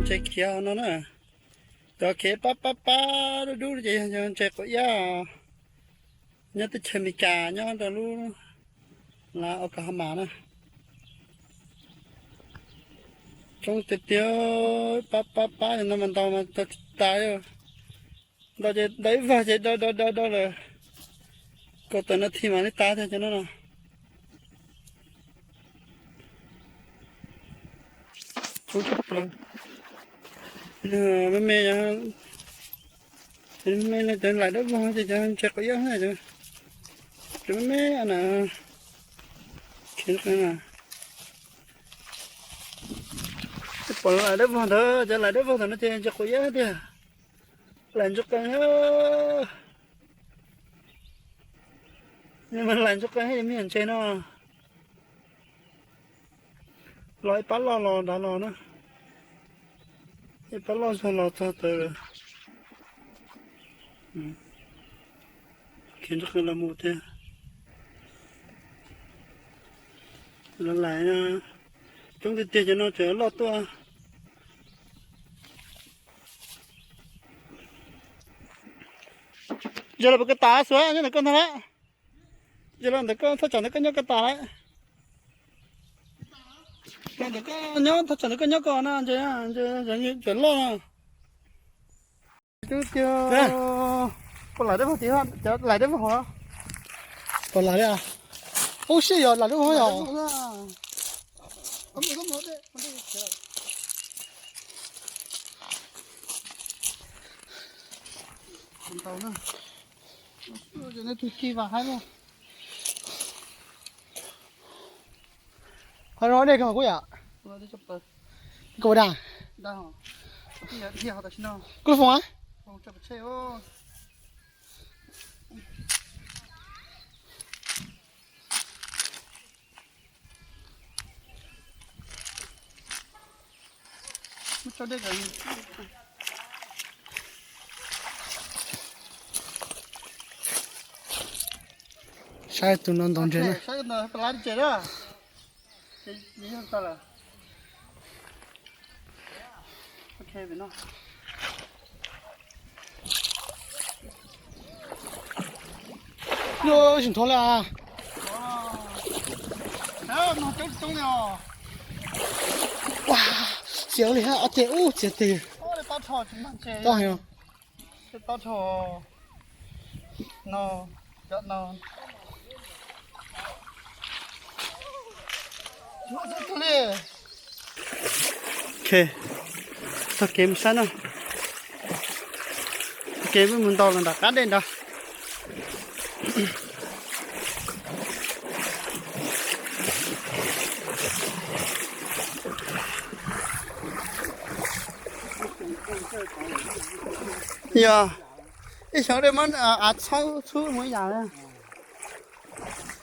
Ntses khiav no na. Cov khiav pab pab pab dub dub ces yog ntses quav iab nyob teb chaws Amelikas nyob rau lub lav Oklahoma na. Coob tiag tiag, pab pab pab no mas ntaus mas ntaus tsis tas li. Ntaus ces ntaus ib vag ces do do do do lawm. Kaum tawm nas this mam li tas tiag cov no no. Me me, me no cov laim dawb vog ces cov ntses quav iab, cov me me na. Pom laim dawb vog ntawd, cov laim dawb vog ntawd no ces ntses quav iab tiag. Laim ntsuj qees, laim ntsuj qees me nyuam ntses no. Los ib pab loj los nrad los na. Ib pab loj zog los txog tawm lawm. Khiav ntsuj qees los mus tiag. Los laim, coob tiag tiag cov no tseem loj tuaj. Yog los puas ko tas xuav nyob ntawm koj ntag lawm. Yog los ntawm koj thaj tsam ntawd koj nyob ko tas lawm. Los ntawm koj nyob thaj tsam ntawd koj nyob ko no ntses, ntses loj no. Coob tiag. Puas laim dawb vog tid, cov laim dawb vog. Puas laim li? Ub sij yog laim dawb vog yog. Qhov no dej kawg kuj yam. Kuv da. Kuj foom a. Saib tus no ntaus ntses na. Tsis nthuav li. Ua, txiav li hab, ob ceg ub txiav tes. Tob heev. Ok, txoj kev mus saib na. Txoj kev peb mus ntaus los nram qab dej nrad. Yog ib xyoo dej muab av txhub txhub mus ib yam.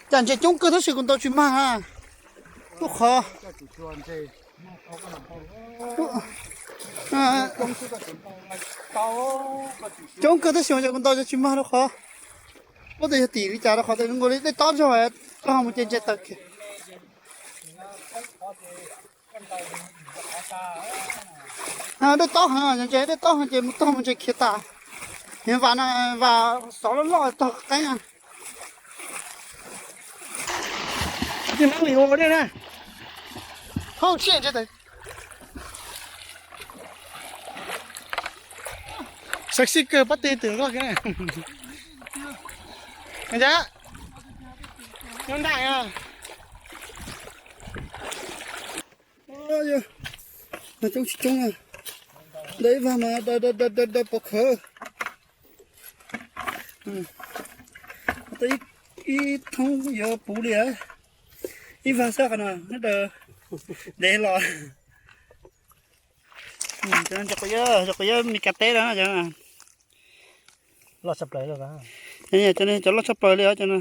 Cas ntses coob kawg tab sis kuv ntaus tsis mag ha. Lub qhov coob kawg tab sis mas kuv ntaus tsis mag rau qhov, ua tes yog tim li cas rau qhov tes nkaus li dej tob zog, rau ho mus ces ntses tawm kiag. Dej tob heev, ntses dej tob heev ces mus tog mus ntses khiav tas. Yog vam no, vam xov loj loj tog qeeb. Tsis meej li ua dej na. Hauj siab ntses tawm. Sexy kawg, pab tij twm loj kawg na. Nyob nraim. Yog no coob tsis coob, da ib vag mas da da da da pov khawv. Ib thoob yuav puv li. Ib vag xwb qhov no, neb daws ntev los. Cov no cov quav iab, cov quav iab Meskas teb no. Cov no cov loj tshaj plaws li os, cov no.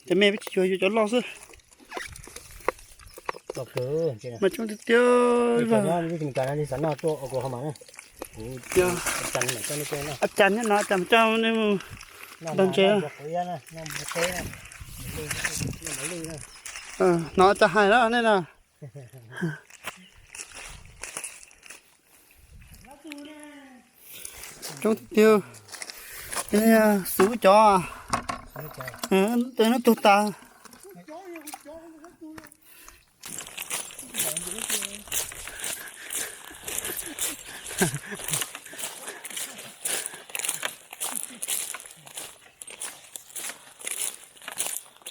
Cov me peb tsis yuav, yuav cov loj xwb. Mas coob tiag tiag. A cas nyob no, a cas coj nej mus ntaus ntses. No a cas hais na nej na. Coob tiag tiag. Xuv cov, tus no tug tas.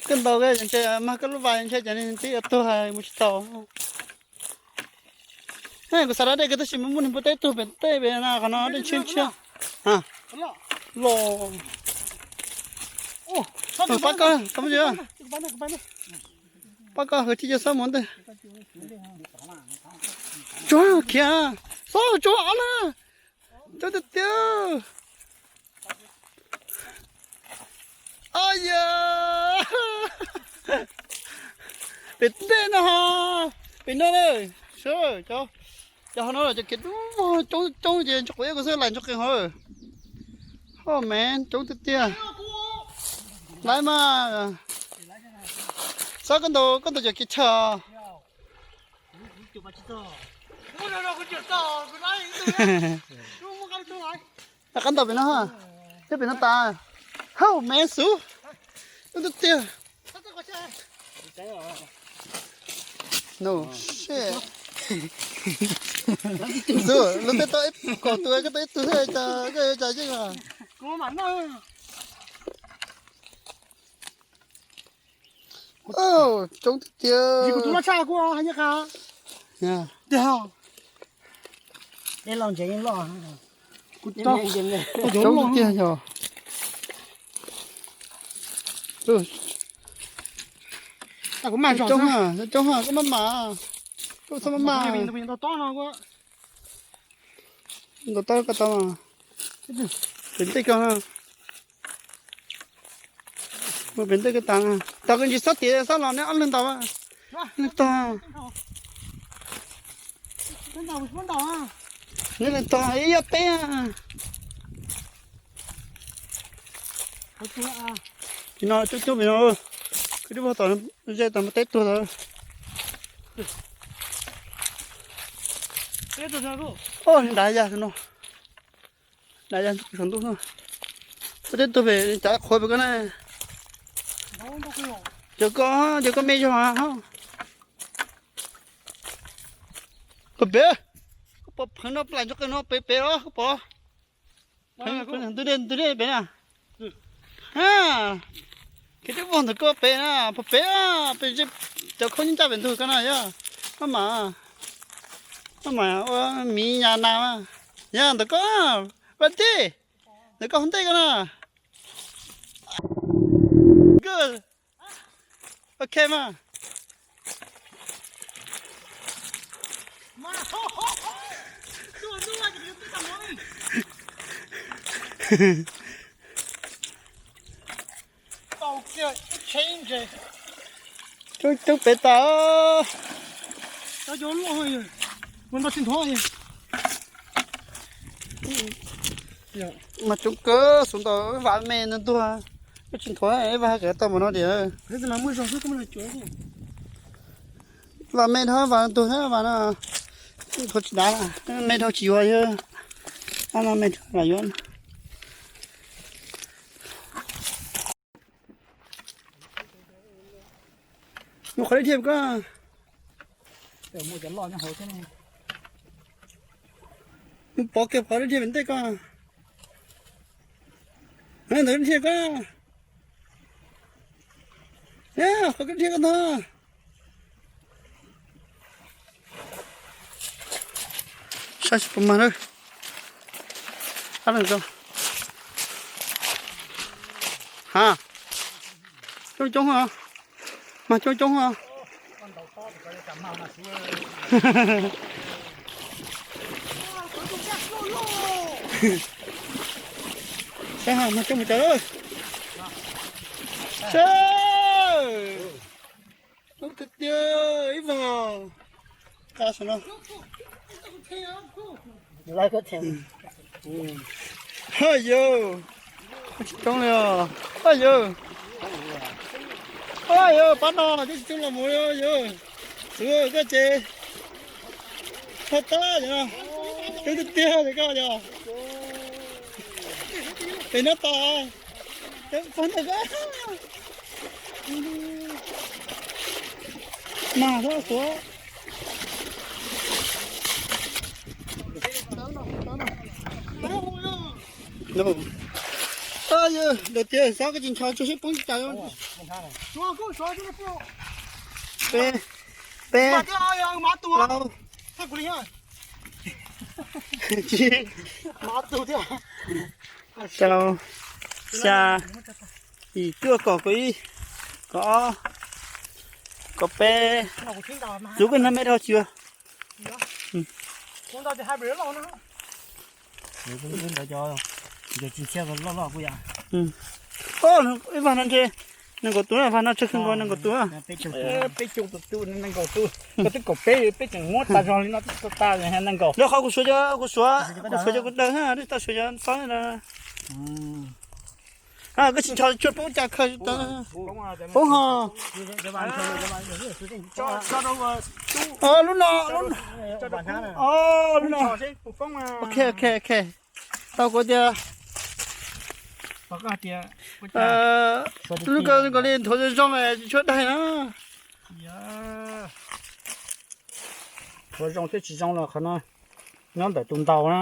Koj ntaus koj ntshe mag koj lub vas ntshe cov neeg twb yuav tuag mus tsis tau. Kuv xav da dej kawg tab sis muaj niag npua teb tug pem tej pem no qhov no dej ntshiab ntshiab. Los, pab koj, pab koj hwv tib co xob mus ntej. Tsuag khiav, xob tsuag ob na. Coob tiag tiag. Au yas, pem ntej no ho, pem no na, saib cov, cov hauv no cov kev coob coob ces ntso quav ib kuv xwb lais ntso qees hauv. Ho me coob tiag tiag. Laiv mas, xav koj ntaus, koj ntaus cov kev chaw. Qab ntaus pem no, thiab pem no tas. Hauj, me xub, coob tiag tiag. No shit. Xub, lub teb tau ib, kom tus koj tau ib tug xwb cas koj yuav cas yeej. Coob tiag tiag. Coob tiag yog. Coob, coob, koj maj mam, koj txhob maj mam. Ntaus tau koj tau. Pem ntej koj, mus pem ntej koj tas. Tau koj ntsis xob tiav xob los neb ob leeg ntaus. Leej tog, neb leej tog ib yam peb. Pem no coob coob pem no. Koj twb pom tom ze tau muaj teb tuag lawm. Nrad yag no, nrad yag saum ntuj no. Koj teb tuag pem cav qhuav pem koj na. Cov koj, cov koj me zog. Koj pem, koj pom pheev no plam ntso qees no pem pem os koj pom. Ntug dej, ntug dej pem na. Kev twb vog ntawm koj pem na, pem pem, pem cov khaub nyob ncaj pem ntug koj na yog. Maj mam, maj mam ua miv nyas nas mas. Yog ntawm koj, vaj ntej, ntawm koj hauv ntej koj na. Good. Ok mas. Coob coob pem tas. Mas coob kawg, xuv ntaus vas me ntug ntuag, koj tsis nthuav vas kawg tau mas no tias. Vas me dhau vas ntuag thiab vas no, nthuav tsis dav, me dhau tsis yuav yog, no me dhau los yuav. Mus qhov dib dhia koj. Mus pov kiag qhov dib dhia pem ntej koj. Ntawd dib dhia koj. Qhov dib dhia koj ntag. Saib tsis pom mag na. Ha, coob coob os, mag coob coob os. Saib ha, mag coob mus cas lawm. Saib, coob tiag tiag ib vag. Qab saum no. Ha yawg, tsis coob li os. Ha yawg, ha yawg, pab no los twb tsis coob los mus li yawg. Xwb koj ces thaj tab yog no, coob tiag tiag li koj yog. Pem no tas. Pog ntawm ko. Mas hlob tuav. Daws tias xav koj tsis ntshaw tsuag sib poob cas. Peb, peb, plaub, rau, xya, yim cuaj, kaum, kaum ib, kaum ob, kaum peb. Txuv koj nab me dhau tsis ua. Ib vag no ntshe nees nkaum tus, vag no tsawg khwv nkaus nees nkaum tus. Peb caug tus, nees nkaum tus, koj twb kaum peb, peb tseem muab tas zog li no twb tau tas nees nkaum. Lawv qhov kuv suav cov, kuv suav, kuv suav cov kuv daws, tau suav cov xob na. Koj tsis ntshaw tsuag poob cas khaws tau. Poob ho. Lub no, lub no. Ok, ok, ok. Tau kuv tias, lub ko nkaus li nthuav zoo zoo, tsis tshua daig na. Nthuav zoo thiab tsis zoo los qhov no nyob ntawm tus ntaus na.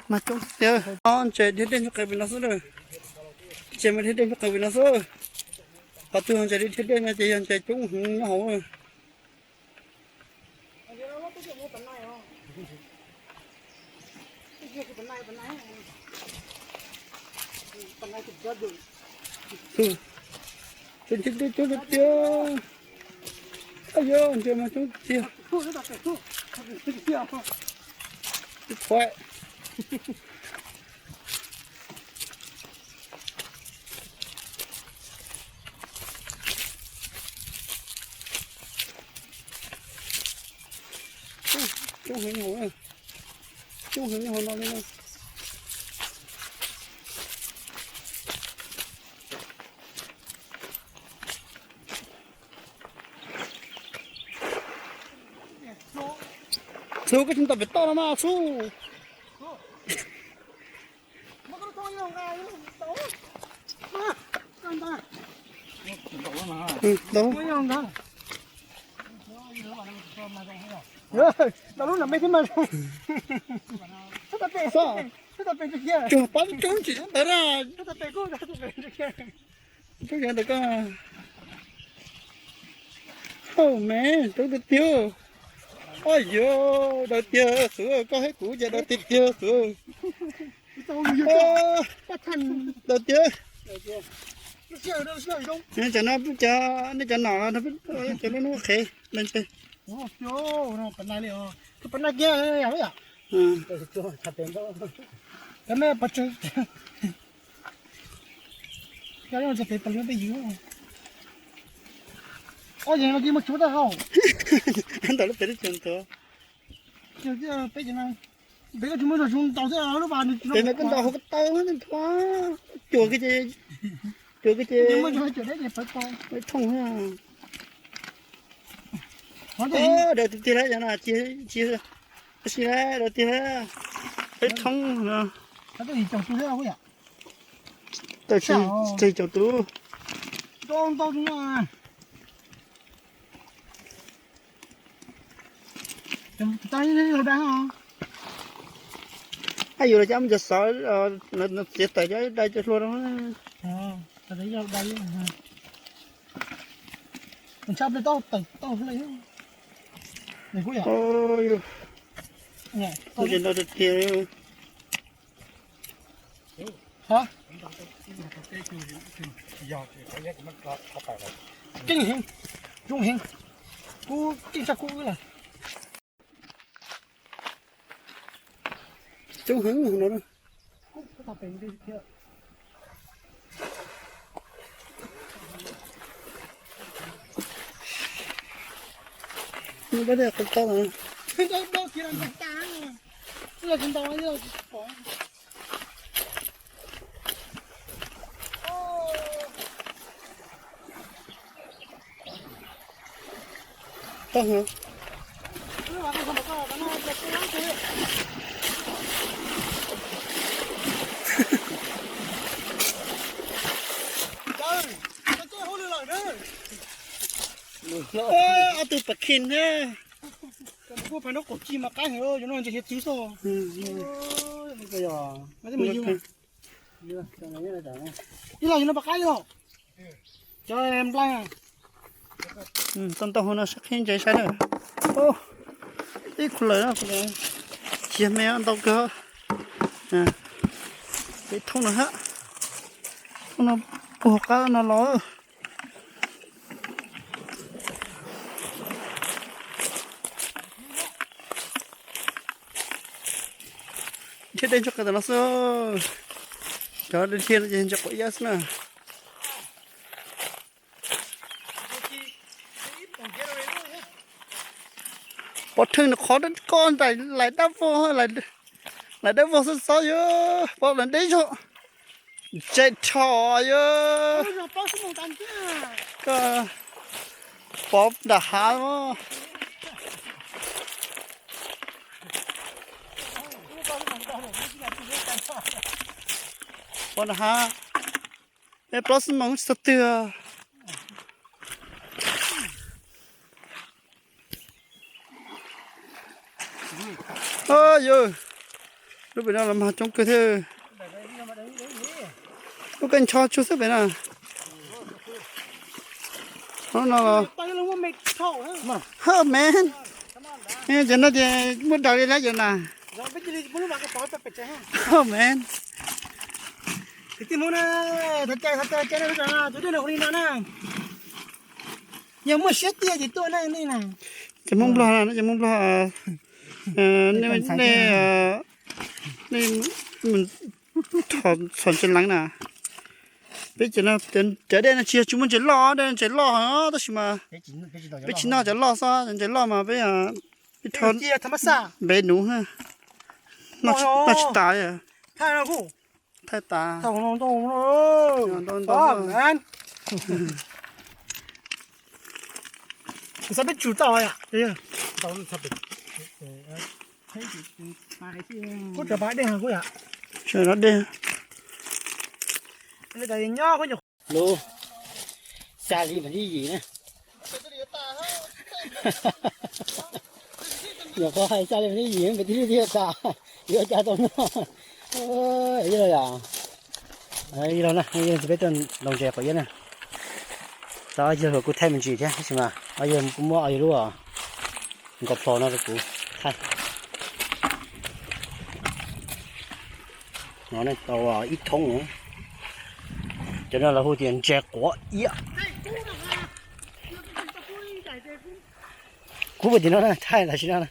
Mas coob tiag, ntses dhia dej ntsuj qees pem no xwb. Ntses mas dhia dej ntsuj qees pem no xwb. Qhov twg ntses dhia dej no ces yog ntses coob heev nyob hauv. Coob tiag tiag. Yog ntses mas coob tiag. Coob heev, coob heev nyob hauv no li no. Txhub, koj tsis ntaus pem toj no mas Txhub. Tau lub no me thiab mas. Txhob tau pem, txhob tau pem tsis kiag. Tsuag pab tub tub ntsis ntawd na. Txhob tau pem kuj txhob tau pem tsis kiag. Tub yog ntawd ko. Hauj me, tub tiag tiag. Oj yog, daws tiag Xuv, koj thiab kuv ces daws tiag tiag Xuv. Daws tiag. Cov no pub cov, nej cov nom, cov lub nub qhev leej twg. Ntawm lub pem lub tsev ntawd. Peb tsis muaj zog zoo ntaus thiab lub vas. Pem no koj ntaus hauv ko taw nthuav, cuam ko ces, cuam ko ces thooj. Daws tiag tiag lawm, cov no tsis, tsis, tsis daws tiag lawm, peb thoob no. Tawm tseg caum tus. Ab, yus los cab mus cov xov, txiav tawm cov dai cov hlua rau. Ntau tiag tiag. Keej heev, zoo heev, kub keej tshaj kub wb lawm. Coob heev no. Nws pab tej qhov tau. Tau hv. Ob tug pam khin thiab. Kuv pab no kaum ci mas qab heev, yuav no ntses hiav txwv xwb. Ib los yog no pab qab ib los. Cov nplai. Tau ntau hauv no sab qhib ntses saib na. Ib khu lawm no, cia me ntau kawg. Peb thoob no hab, thoob no puag qab no los. Dhia dej ntsuag qis tam no xwb. Cov dhia no ces ntses quav iab xwb na. Pov Thwj nws qhov koj ntais lais dab vog, lais dab vog xwb xwb yog pov lais deb zog. Ntse rho yog koj pov nram hav. Pov nram hav, peb plaub xuab moos tsis txog twg. Yog, lub pem no los mas coob kawg thiab. Lub koj ncho tsuag xwb pem na. No, hub man, ces no ces muaj daws li lawm na. Hub man. Yog muaj siab tiag ces tuaj ne. Ces Hmoob Nplog na, ces Hmoob Nplog, nej, nej txhom ntses leev na. Peb ces no cov dej no tsis yog tsis muaj ntses loj, dej ntses loj tab sis mas peb tsis noj cov loj xwb, ntses loj mas peb, peb rho npe nuv, noj tsis tas. Thaij tas. Ntau ntau. Sawv daws dej. Lub, xya li pem tib yim na. Nyuam qhuav hais xya li pem tib yim pem tib lub tib tas, yuav cas tau noj. Ib los yom, ib los na, peb tuaj ntaus ntses quav iab na. Tab yawg kuv thaij me ntsis thiab tab sis mas yawg kuv muab yawg lub nkos plho no rau kuv thaij. No tau ib thoob. Cov no lawv hu tias ntses quav iab. Kuv puas tim no na, thaij tam sim no na.